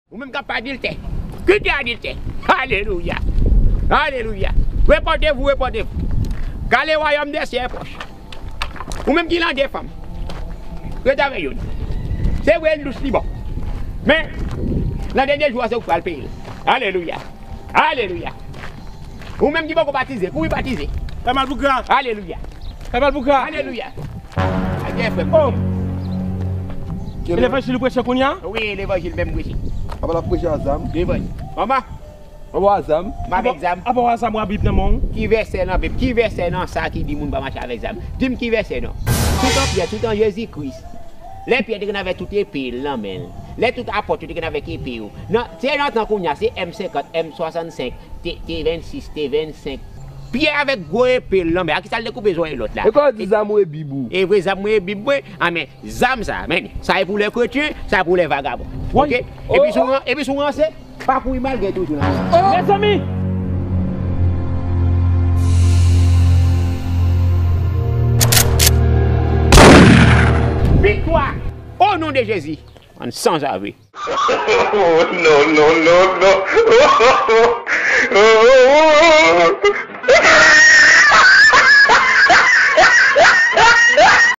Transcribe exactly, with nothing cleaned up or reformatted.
Ou menm k ap adiltè, kite adiltè. Alelouya. Alelouya. Repòte vou, repòte vou. Kale wayòm de syèl pwòch. Ou menm ki nan de fanm, ret avè youn. Se vre, l dous, li bon. Men, nan dènye jou a, se ou k pral peye l. Alelouya. Alelouya. Ou menm ki poko batize, kouri batize. Fè mal pou gra. Alelouya. Fè mal pou gra. Alelouya. Alelouya, frè m. Oh. E levanjil ou preche kounye a? Wi, levanjil menm preche. Apa l ap preche a zam? Levanjil. Manman. Apa w a zam? M avèk zam. Apa w a zam w a Bib nan men w? Ki vèsè nan Bib? Ki vèsè nan sa ki di moun pa mache avèk zam? Di m ki vèsè non. Tout an Pyè, tout an Jezi Kris. Lè Pyè te gen avèk tout epe l nan men l. Lè tout apòt yo te gen avèk epe yo. Nan, se nan tan kounye a, se M senkant, M swasannsenk, T, T vennsis, T vennsenk. Pyè avèk gwo epe l nan men. A kisa l te koupe zòrèy lòt la? E kòman w di zam ou e Bib ou? E vre zam mwen e Bib mwen. Amèn. Zam sa, men, sa e pou lè kretyen, sa e pou lè vagabon. Woy. Oke? Epi si w ran-, epi si w ranse, pa kouri malgre toujou nan. Mezanmi! Viktwa! O non de Jezi! Ann sanzave. Oh, non, non, non, non.